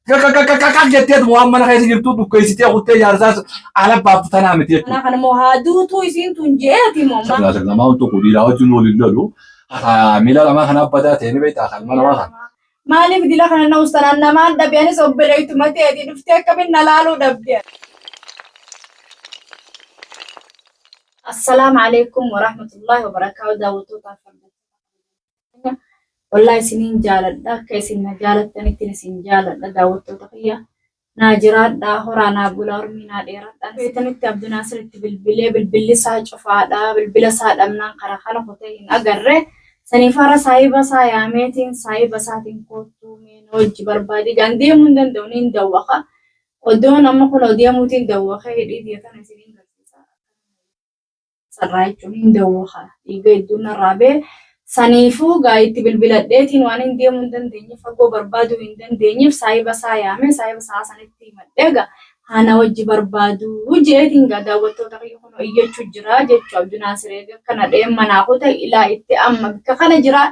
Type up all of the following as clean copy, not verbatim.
Kakakakakak jetteetuma waan mana keessa jirtu dhukkeessitee kuttee jaarsaas ala baaftu tanaa miti jechuudha. Kanaa kana moo haa duutuu isiin tun jeeti moo maal? Saglaa saglamaa wanti tokko dhiiraa wajjin waliin lolu. Miila lamaa kana badaa ta'e ni beektaa kan mana namaa kana. Maaliif dila kana na ustanaan namaan dhabe anis obboleettuma teeti dhuftee akkamiin na laaluu dhabde. Assalaamu alaikum warahmatullahi wabarakaatu daawwattootaaf hordoftoota. Wallahi isiniin jaaladha akka isin na jaalattanitti isin jaaladha daawwattoota kiyya. Naa jiraadhaa horaa naa bulaa urmii naa dheeradhaa. Feetanitti Abdinaasiritti bilbilee bilbilli isaa cufaadha bilbila isaa dhabnaan karaa kana kutee hin agarre. Saniif hara saahiba isaa yaameetiin saahiba isaatiin koottuu mee na wajji barbaade jaan deemuu hin danda'u niin dawwaqa. Odoon amma kunoo deemuutiin dawwaqee hidhii tiyya tana isiniin garsiisa. Sarraa jechuun hin dawwaqa. Dhiiga hedduun narraa ba'e. Saniifuu gaa itti bilbiladheetiin waan hin deemuu hin dandeenyeef fagoo barbaaduu hin dandeenyeef saahiba isaa yaamee saahiba isaa sanitti himadhee gaa haana wajji barbaaduu jeetiin gaa daawwattoota kiyya kunoo iyyachuu jira jechuu Abdunaasir eega akkana dhee manaa kuta ilaa itti amma bikka kana jira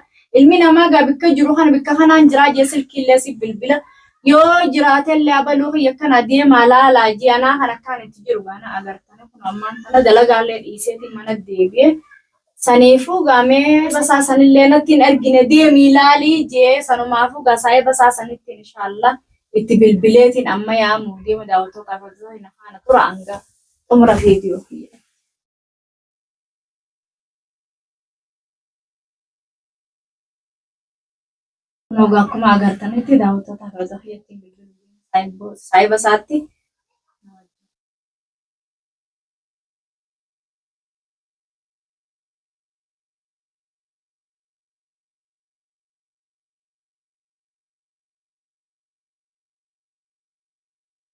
ilmi namaa gaa bikka jiru kana bikka kanaan jiraa jee silkiillee si bilbila yoo jiraatellee abaluu kiyya akkana deemaa laalaa jee anaa kan akkaan itti jiru gaana agartani kun ammaan kana dalagaallee dhiiseetiin mana deebi'e. Saniifuu gaa mee basaa sanillee natti hin ergine deemii laalii jee sanumaafuu gaa saahiba isaa sanittiin inshaallah itti bilbileetiin amma yaamuu deema daawwattootaaf hordoftoota hin faana tura hanga xumura viidiyoo kiyya. Kunoo gaa akkuma agartanitti daawwattootaaf hordoftoota kiyyatti bilbiluu saahiba isaatti.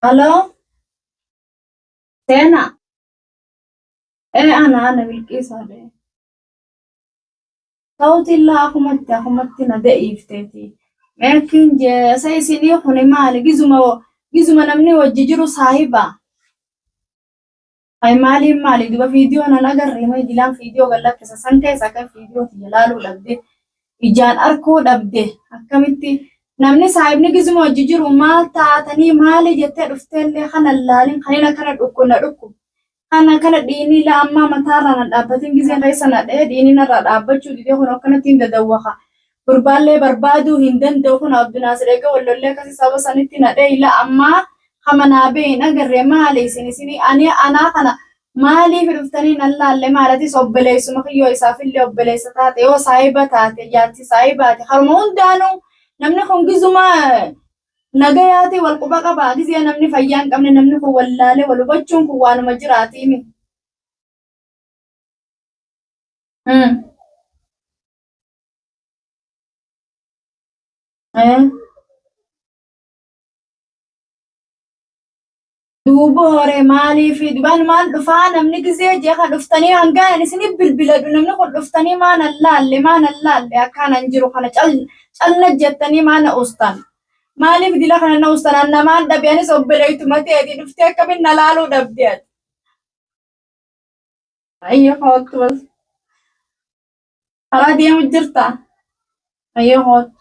Halo, Seenaa. Ee ana Bilqiisaadha. Sautiin laa akumatti akumatti na da'iifteeti. Meekin jeesa isinii kuni maali? Gizuma gizuma namni wajji jiru saahiba. Ay maaliin maali duba viidiyoo nan agarre mee dilaan viidiyoo gad lakkisa san keessa akka viidiyoo tiyya laaluu dhabde ijaan arkuu dhabde akkamitti namni saahibni gizuma hojii jiru maal taatanii maali jettee dhufteellee kana laalin kanina akkana dhukku na dhukku kana kana dhiinii la ammaa mataarraa na dhaabbatin gizeen keessa na dha'ee dhiinii narraa dhaabbachuu didee kun akkanatti hin dadawwaqa gurbaallee barbaaduu hin danda'u kun Abdunaasir eega wallollee akkasii saba sanitti na dha'e la ammaa Ka manaa ba'e hin agarre maali isin isin ani anaa kana maaliif dhuftanii nan laalle maali atis obboleessuma kiyyoo isaafillee obboleessa taate yoo saahiba taate jaartii saahibaati haruma hundaanuu namni kun gizuma nagayaati wal quba qaba gizee namni fayyaa hin qabne namni kun wallaalee wal hubachuun kun waanuma jiraatiimi. Eh. Duuba horee maaliif dubaan maal dhufaa namni gizee jee kan dhuftanii hangaan ani isinif bilbiladhu namni kun dhuftanii maa nan laalle maa nan laalle akkaan an jiru kana cal calna jettanii maa na ustan maaliif dila kana na ustan an namaan dhabe anis obboleettuma teeti dhuftee akkamiin na laaluu dhabde ati. Ayyo hoottu bas. Karaa deemu jirta. Ayyo hoottu.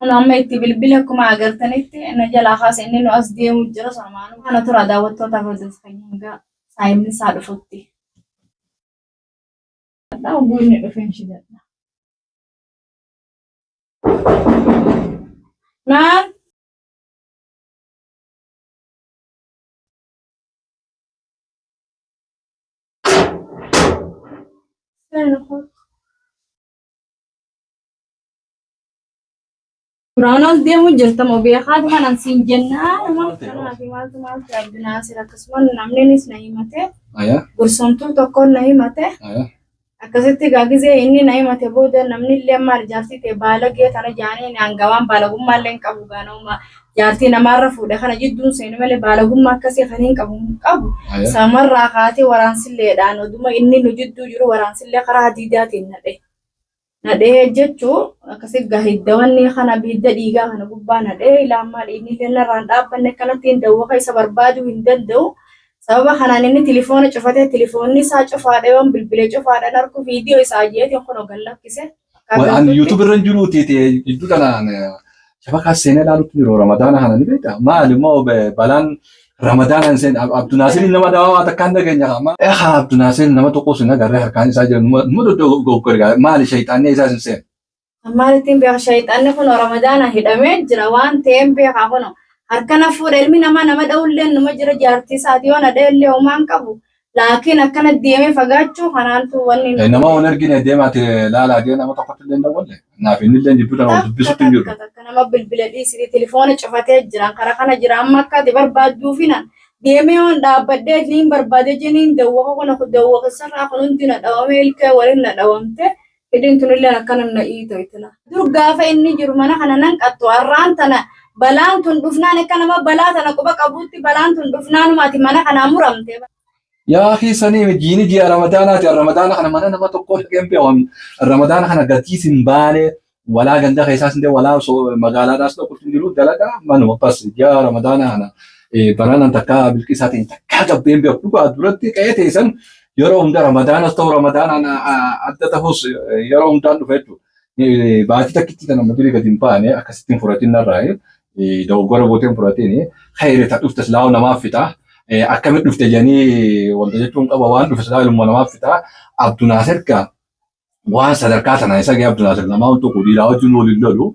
Kun amma itti bilbile akkuma agartanitti na jalaa kaase inni nu as deemu jira sanumaanuu kana tura daawwattootaaf hordoftoota keenya hanga saayimni isaa dhufutti. Oguu inni dhufeen shidadha. Maal? Seena kootu. Duraan ol deemuu jirta moo beekaatu kanan siin jennaa nama kanaa fi maaltu maaltu Abdinaasir akkasuma namninis na himate gorsomtuu tokkoon na himate akkasitti egaa gizee inni na himate booda namni illee maal jaartii ta'e baalagee tana jaanii hanga waan baalagummaa illee hin qabu gaanuma jaartii namaarra fuudhe kana jidduun seenu malee baalagummaa akkasii kan hin qabu hin qabu samarraa kaatee waraansilleedhaan oduma inni nu jidduu jiru waraansillee karaa hadiidaatiin na dhahe. Na dhahee jechuu akkasi gaa hidda wanni kana hidda dhiigaa kana gubbaa na dhahee ilaa ammaa dhiigni illee narraa hin dhaabbanne akkanatti hin dawwaqa isa barbaaduu hin danda'u. Sababa kanaan inni tilifoona cufatee tilifoonni isaa cufaadha yoon bilbile cufaadhaan arku viidiyoo isaa jeetiin kunoo gad lakkise. Akka Ani YouTube irra hin jiruuti jidduu kanaan shabakaa seenee ilaalutti jiru Ramadaana kana ni beektaa? Maali immoo balaan Ramadaana hin seene Abdunaasiriin nama dawaa takka hin dhageenya amma. Ehaa Abdunaasiriin nama tokkos hin agarree harkaan isaa jira numa dogoggore maali shayxaanni isaas hin seene. Maalittiin beeka shayxaanni kun Ramadaana hidhamee jira waan ta'een beeka kun harkana fuudha ilmi namaa nama dha'ullee numa jira jaartii isaati yoo na dha'ellee homaan qabu laakiin akkana deemee fagaachuu kanaantu wanni Nama wal argine deemaati laalaa jee nama tokkotti illee hin dawwalle. Naaf inni illee jidduu tana wal dubbisutti hin jiru. Takka nama bilbila dhiisiti telefoona cufatee jira karaa kana jira amma akka ati barbaadduufina deemee waan dhaabbadhee niin barbaadee jeniin dawwaqa kun dawwaqa sarraa kun hundi na dhawamee ilkee waliin na dhawamte hidhiin tunillee akkana na iito itila. Dur gaafa inni jiru mana kana nan qattu har'aan tana balaan tun dhufnaan akka nama balaa tana quba qabuutti balaan tun dhufnaanuma ati mana kanaa muramte. Yaa keessanii jiini ji'a Ramadaanaati. Ramadaana kana mana nama tokko dhaqeen beekamu. Ramadaana kana gatiis hin baane walaa ganda keessaas hin walaa magaalaadhaas tokko hin jiru dalagaa manuma bas ji'a Ramadaana kana baranaan takka bilqisaatiin takkaa gabbeen beeku. Dhugaa duratti qe'ee teessan yeroo hunda Ramadaanas ta'u Ramadaanaan adda ta'us yeroo hundaan dhufe jechuudha. Baatii takkitti kana mudiri gadi hin baane akkasitti hin fudhatin narraa dogoggora gootee hin fudhatin khayri ta dhufte silaa namaaf fixa. Akkamitti dhufte jedhanii wanta jechuun qaba waan dhufe silaa ilma namaaf fixa. Abdunaasir ka waan sadarkaa sana isa ga'e Abdunaasir namaa tokko dhiiraa wajjin waliin lolu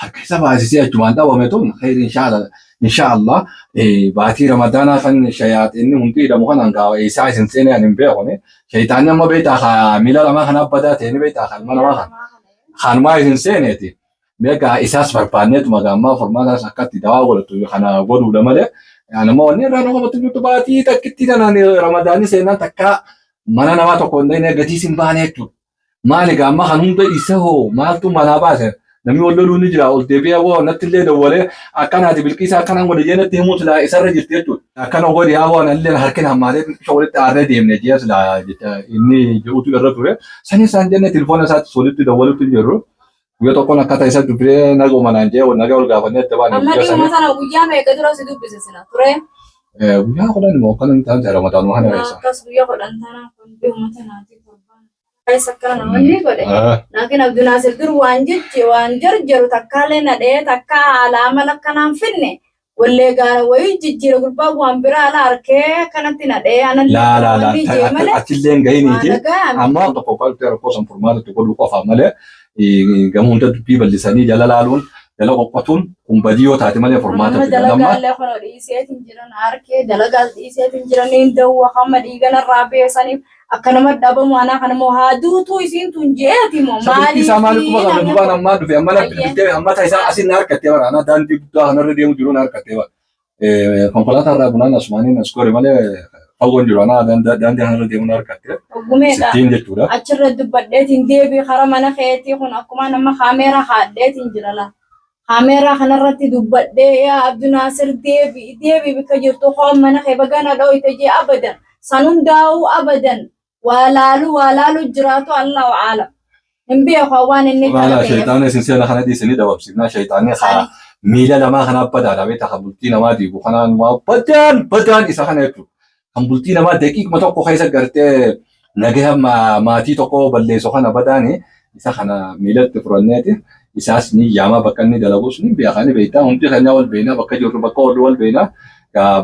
harka isa baasisee achumaan dhabame tun khayri inshaallah baatii Ramadaanaa kan shayaaxinni hundi hidhamu kanaan gaafa isaa isin seenee ani hin beekune shayitaanni amma beektaa miila lamaa kana badaa ta'e ni beektaa kan ilma namaa kana kanumaa isin seeneeti. Meeqa isaas barbaanneetuma gaammaa furmaataas akkatti dawaa godhatu kana godhuudha malee nama wanni irraa nama qabatu jirtu baatii takkitti tanaan Ramadaanni seenaan takka mana namaa tokko hin dhayne gatiis hin baane jechuudha. Maali gaammaa kan hunda isa hoo maaltu manaa baase namni wal loluu ni jira ol deebi'ee hoo natti illee dawwalee akkanaati bilqiisa akkanaan godhe jee natti himuu silaa isarra jirti jechuudha. Akkana godhi haa waan illee harkina hammaatee bilqisha walitti aarree deemne jee silaa inni jedhutu irra ture. Sanis isaan jenne telefoona isaatti walitti dawwaluutti hin jirru. Guyyaa tokkoon akkaataa isa dubbisee naguma naan jee nagaa ol gaafannee adda baane Amma guyyaa dhiyuma sanii. tana guyyaa meeqa dura si dubbise sila ture? Guyyaa 10 immoo akkana hin taane Ramadaanuma kana keessa. Akkas guyyaa 10 tana kun dhiyuma tanaati torbaan. Keessa akkana namoonni godhe. Laakiin Abdunaasir dur waan jeche waan jarjaru takkaalee na dha'ee takkaa haala amala akkanaan finne wallee gaara wayii jijjiira gurbaan waan biraa ala harkee akkanatti na dha'ee anallee Laa laa laa wanni jee malee achillee hin waan gahiniiti. dhaga'ame. Amma tokko qaltee rakkoo san furmaata itti godhuu qofa malee gama hunda dubbii bal'isanii jala laaluun jala qoqqotuun kun badii yoo taate malee furmaata Amma fida. Amma dalagaallee kun dhiiseetiin jiran harkee dalagaas dhiiseetiin jiran hin dawwa hamma dhiiganarraa beesaniif akka nama dhabamu anaa kana moo haa duutuu isiin tun jeeti moo Sababni isaa maaliif quba qabna maaliif dubaan ammaa dhufe amma na Ayyee. bilbiltee amma isaa asiin na harkattee bara anaa daandii guddaa kanarra deemu jiru na harkattee bara. Konkolaataa irraa bunaan asumaaniin as gore malee fagoon jiru anaa daandii kanarra deemu na harkattee Oggumeedha. sittiin jechuudha. Achirra dubbadheetiin deebii kara mana keetii kun akkuma nama kaameeraa haadheetiin jira laa. Kaameeraa kanarratti dubbadhee yaa Abdunaasir deebii deebii bakka jirtu hoon mana kee bagana dhooyte jee abadan san hundaa'uu abadan waa laalu waa laalu jiraatu Allahu aalam. Hin beeku waan inni Maala kana ta'eef. shayxaana isin seena kana dhiisanii dhabamsiifnaa shayxaanni haa miila lamaa kana badaadha beektaa kan bultii namaa diigu kanaan waa badaan badaan isa kana jechuudha. Kan bultii namaa daqiiquma tokko keessa gartee nagaya maatii tokko balleessu kana badaani isa kana miilatti furanneeti isaas ni yaamaa bakka inni dalagus ni beekaa ni beektaa hundi keenya wal beeknaa bakka jirru bakka oollu wal beeknaa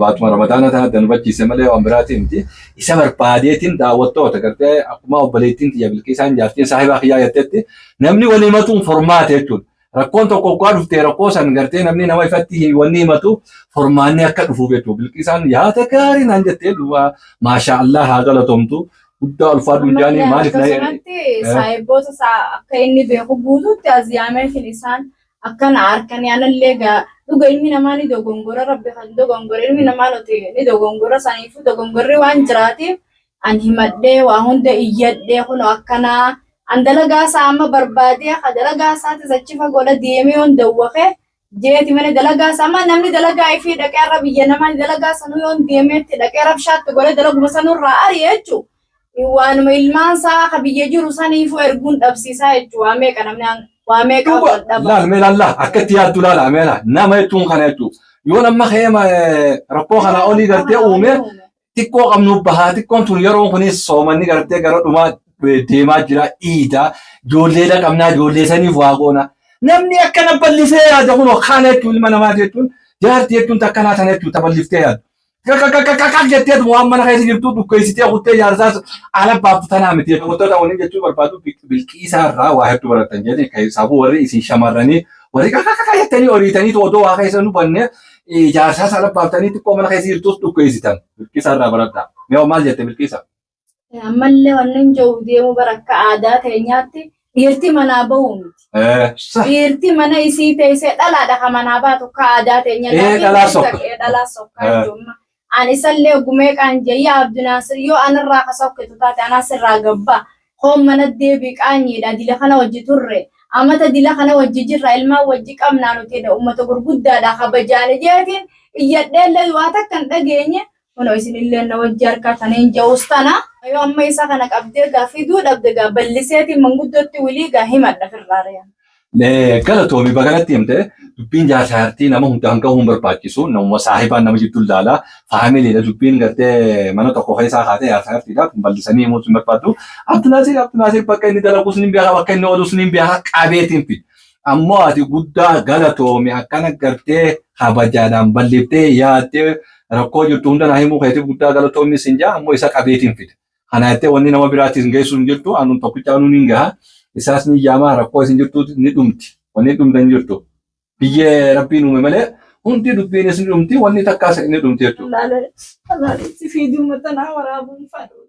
baatuma Ramadaana tana danbachiise malee waan biraatii miti. Isa barbaadeetiin daawwattoota gartee akkuma obboleettiin tiyya Bilqiisaan jaartiin saahibaa kiyyaa jettetti namni wal himatuun furmaata jechuudha. Rakkoon tokko oggaa dhuftee rakkoo san gartee namni nama ifatti wanni himatu furmaanni akka dhufuuf jechuudha. Bilqiisaan yaada gaarii naan jettee duuba maashaa Allah haa galatoomtu guddaa ulfaadhu Amma jaanii maaliif na akkasumatti saahiboota isaa akka inni beeku guutuutti as yaameetiin isaan akkana harkanii anallee gaa dhuga ilmi namaa ni dogongora rabbi kan dogongora ilmi namaa nuti ni dogongora saniifuu dogongorri waan jiraatiif an himadhee waa hunda iyyadhee kun akkanaa an dalagaa isaa amma barbaadee ka dalagaa isaatis achi fagoodha deemee yoon dawwaqe jeeti malee dalagaa isaa amma namni dalagaa ifii dhaqee irra biyya namaa dalagaa sanuu yoon deemeetti dhaqee rabshaatti godhee dalaguma sanurraa ari'e jechuudha. Waanuma ilmaan isaa ka biyya jiru saniifuu erguun dhabsiisaa jechuudha. Waa meeqa namni waa meeqa Duuba wal dhaba. laal mee laal akka itti yaaddu laala mee laal nama jechuun kana jechuudha. Yoo nama ka'ee rakkoo kanaa olii gartee uume xiqqoo qabnu bahaa xiqqoon tun yeroon kunis soomanni gartee gara dhumaa deemaa jira iida ijoolleedha qabnaa ijoollee saniif waa goona. Namni akkana bal'isee yaada kun kana jechuun ilma namaa jechuun jaartii jechuun takkanaa tana jechuun taballiftee yaadu. Kakakakakak jettee waan mana keessa jirtu dhukkeessitee kuttee jaarsaas ala baaftu tanaa miti. Wantoota waliin jechuu barbaadu Bilqiisaa irraa waa hedduu baratan jedhee keessaafuu warri isin shamarranii warri kakakaka jettanii horiitanii odoo waa keessa nu banne jaarsaas ala baaftanii xiqqoo mana keessa jirtus dhukkeessitan. Bilqiisaa irraa baradhaa. Mee maal jette Bilqiisa? Ammallee wannan jiru deemu bara akka aadaa teenyaatti dhiirti manaa bahu miti. Dhiirti mana isii teessee dhalaadha kan manaa baatu akka aadaa teenya. Dhalaa sokka. Dhalaa sokka jechuun. Ani isallee gumee qaanjee yaa Abdinaasir yoo anarraa ka sokkitu taate anaas irraa gabbaa. Hoon mana deebii qaanyiidha dila kana wajji turre. Amata dila kana wajji jirra ilmaan wajji qabnaa nuti uummata gurguddaadha kabajaane jeetiin iyyadheellee waa takka hin dhageenye. Kunoo isinillee na wajji harkataniin ja'us tana. Yoo amma isa kana qabdee gaa fiduu dhabde gaa balliseetiin manguddootti wilii gaa himadha firraa re'an. Galatoomi bagalatti himte dubbiin jaarsaartii nama hundaan gahuu hin barbaachisu namuma saahibaan nama jidduu ilaala faamiliidha dubbiin gartee mana tokko keessaa kaatee jaarsaartiidha kun bal'isanii himuu hin barbaaddu. Abdunaasir Abdunaasir bakka inni dalagus ni beeka bakka inni oolus ni beeka qabeetiin fi ammoo ati guddaa galatoomi akkana gartee kabajaadhaan bal'iftee yaaddee rakkoo jirtu hunda naa himuu keetiif guddaa galatoomi sin jaa ammoo isa qabeetiin fide. Kana jettee wanni nama biraatti hin geessu hin jirtu anuun tokkicha anuun hin gaha. Isaas ni jaamaa rakkoo isin jirtu ni dhumti. Wanni dhumte hin jirtu. Biyyee rabbiin uume malee hundi dubbiinis ni dhumti wanni takkaas ni dhumti jechuudha. Alaale si fiiduu matanaa waraabuun fadhu.